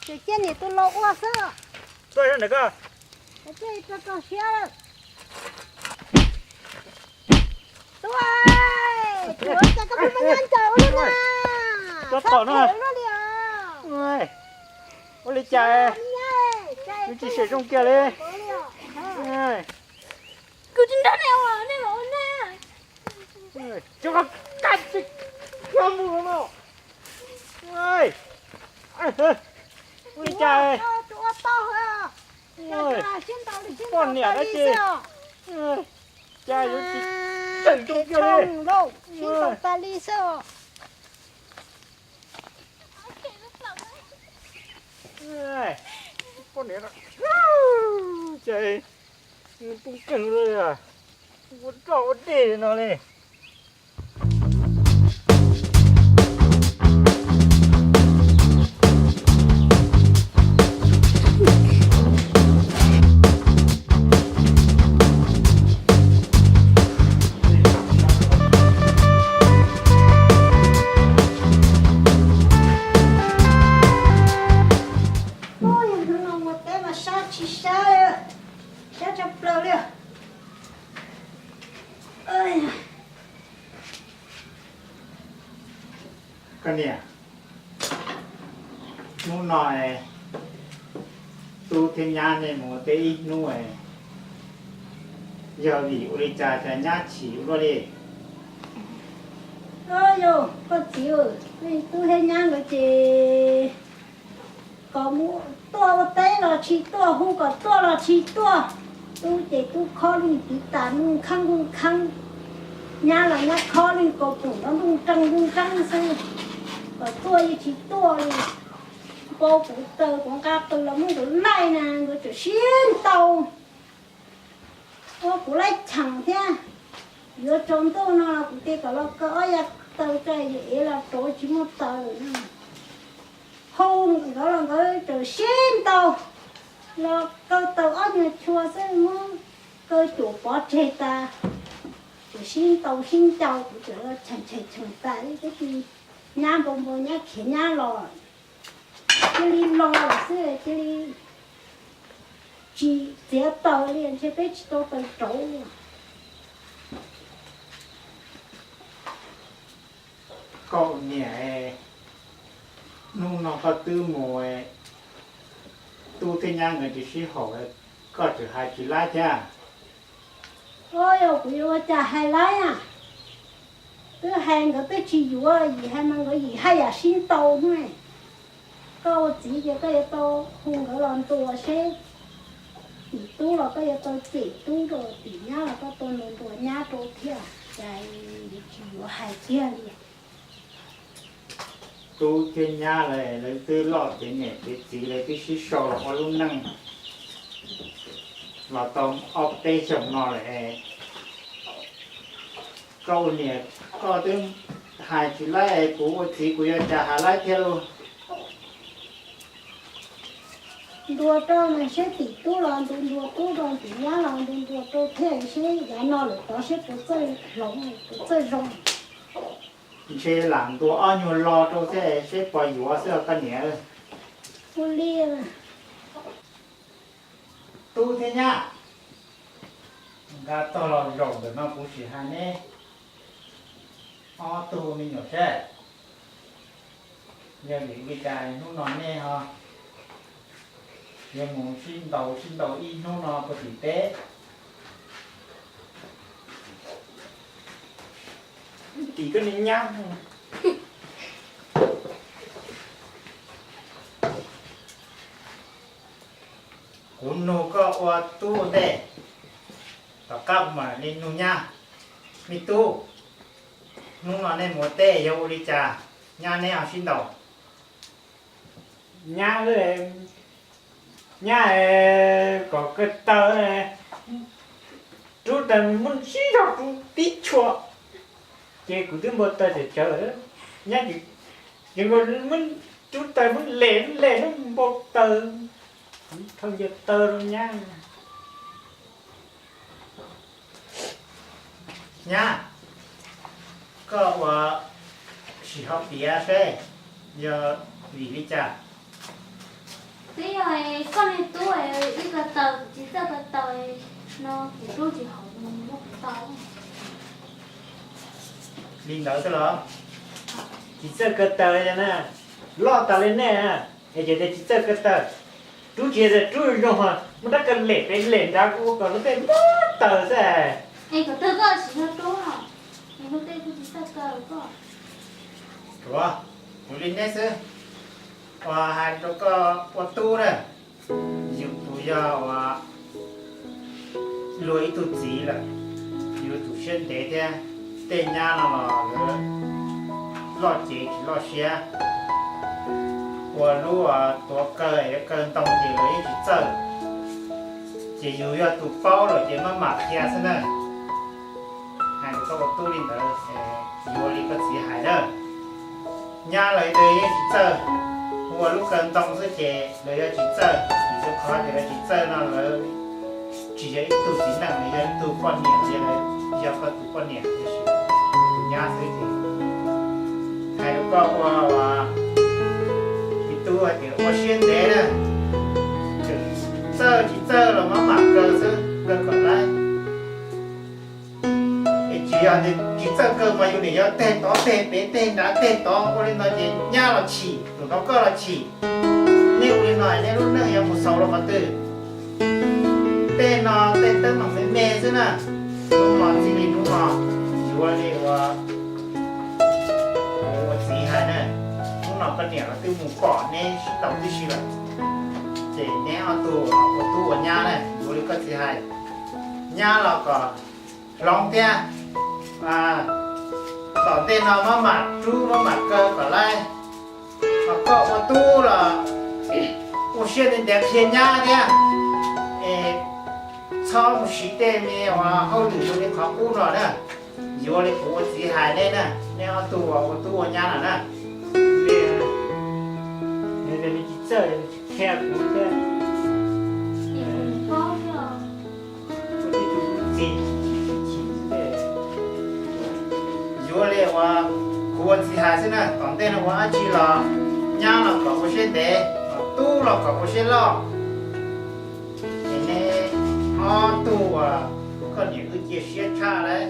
Ces cia niam tus laus ua xwb. Tuaj ntawm koj. Cia rau rau siab lawm. Tub, ua cas koj pheej muab nyab ncaws ua luaj na? Txhob tom no. Ua li cas, wb tsis sem zoo kiag li. Kuv tsis nrog nej ua, nej mam ua nej. Cov koj, koj mus no. Ua li cas? Poj niam dab tsi, cas yuav tsis tseem zoo kiag li. Sib ntaus tas li xwb. Poj niam, cas poob keeg li, ua roj ua dej no li. Hnub no mus teb mas sab tsis sab li, sab tshaj plaws li. Koj niam, hnub no tub thiab nyab nej mus teb ib hnub, yog vim ua li cas cas nyab chim ua luaj li? Yog koj txiv, tub thiab nyab nkawd ces kom mus tuaj ua teb los tsis tuaj, hu kom tuaj los tsis tuaj. Tub ces tub khob lwj tiv tas nplooj kheeb nplooj kheeb, nyab los nyab khob lwj kaus pum nrov nplooj nreej nplooj nreej xwb, kom tuaj yeej tsis tuaj li. Npau kuv taws kuv nqa qws los muab nkawd laij na, nkawd tseem sib ntaus. Ua kuv laij cheem thiab. Yuav tsaus ntuj no kuv cia kom los kaw ob yav taws tso, yus ev los rauv tsis muaj taws lawm no. Hu nkawd los nkawd tseem sib ntaus, los kaw taws ob nyuag chua xwb muab kaw cuam pov tseg tas. Tseem sib ntaus sib ncaus, kuv tseem los cheem cheem cheem tas ib tib si, nyab npau npau nyab khiav nyab los. Cia li los lawm xwb, cia li tsis txiav taws li, ntshe peb tsis tau taws rauv. Koj niam, hnub no koj twb mus, tub thiab nyab nkawd tsis sib haum, koj tseem hais tsis laib thiab. Ua yog kuv yuav ua cas hais laib a? Twb hais nkawd twb tsis yuav, yim hais mas nkawd yim haj yam sib ntaus hnub. Koj ua txiv ces koj yuav tau hu nkawd los ntuas seb, tim tub los koj yuav tau cem tub rau, tim nyab los koj tau ntuas ntuas nyab rau thiab, cas yuav tsis yuav hais kiag li. Tub thiab nyab lawv, lawv twb loj tiav niam tiav txiv, lawv twb sib sau los ua lub neej los tau ob peb xyoos no lawm. Koj ua niam koj twb hais tsis laib, kuv ua txiv kuv yuav cas hais laib thiab lauj. Ntuas rau mas seb tim tub los ntuas ntuas tub rau, tim nyab los ntuas ntuas rau thiab, seb yav no lawm tod seb puas txawj hloov puas txawj zoo. Ntshe lam ntuas ob nyuag lo rau thiab seb puas yuav xwb os koj niam. Ua li, tub thiab nyab, nkag tog los zaum ntawm no kuv sim hais neb ob tug me nyuam seb, yog vim li cas hnub no nej ho yuav mus sib ntaus sib ntaus ib hnub no puag tim teb. Tim koj niag nyab. Kuv nug koj ua tub ua ntej, tom qab kuv mam li nug nyab. Me tub, hnub no nej mus ua teb yog ua li cas nyab neb ho sib ntaus? Nyab, nyab kom kaw taws, rub taws muab sib zog rub tib tshua, ces kuv twb npau taws tsawv tsawv. Nyab ces muab rub taws muab les muab les muab npau taws, thauj ncaws taw rau nyab. Nyab, koj ua sim ho piav seb yog vim li cas? Twb yog koj niag tub ib ko taw, txiv txawj ko taw no kuv rub tsis haum, muab kuv tau. Li ntawd xwb los? Txiv txawj ko taw na, loj tas li nej, es ces tias txiv txawj ko taw. Rub tsis yog rub zoo, muab rab ko lem pem lem nrad ua kom luag tej muab taws xwb. Es kom tawg koj tsis yog rub, es luag tej kuj tsis txawj ko koj. Ua, kuv li neb xwb, uas hais rau koj ua tub na, yus tus yog uas luag ib tug txiv lawm, yuav tsum siab ntev thiab. Tej nyab no los lawv loj cev tsis loj siab, ua lub tuav kaw, kaw ntoo ces lawv yeej tsis txawj. Ces yus yog tus paub lawm ces maj mam qhia xwb na. Hais rau koj ua tub li ntawd, yuav li koj txiv hais na. Nyab lawv yeej tsis txawj, ua lub kaw ntoo xwb ces lawv yuav tsis txawj. Vim rau qhov tias lawv tsis txawj no lawv tsis yog ib tug txiv neej, lawv yog ib tug poj niam, yog koj tus poj niam, tus nyab xwb ces hais rau koj ua, ua tub hais tias ua siab ntev na, txawj tsis txawj los maj mam kaw xwb, kaw kom laib. Es tsis yog tias tsis txawj kaw mas yus niam yog teg tod teg pem teg nrad teg tod ua li no ces nyab los chim, tus no koj los chim. Nej ua li no nej lub neej yuav mus xaus rau qhov twg? Tej no tej teeb meem me me xwb na. Hnub no txij li hnub no yuav li ua ua txiv hais na, hnub no koj niam los twb mus pom neb sib ntaus tib si lawm, ces neb ob tug ua tub ua nyab na, yuav li koj txiv hais. Nyab los kom hloov thiab, tom ntej no maj mam rub maj mam kaw kom laib. Ho koj ua tub los ua siab ntev ntev qhia nyab thiab, es txhob mus siv tej me uas hauj lwm zoo li qhov qub no na. Yuav li kuv ua txiv hais nej na, nej ob tug ua tub ua nyab no na. Tsis txawj qhia kuv thiab. Yuav li uas kuv ua txiv hais xwb na, tom ntej no ua dab tsi los nyab los kom ua siab ntev, tub los kom ua siab loj. Es neb ob tug uas koj niam wb cia siab tshaj lauj.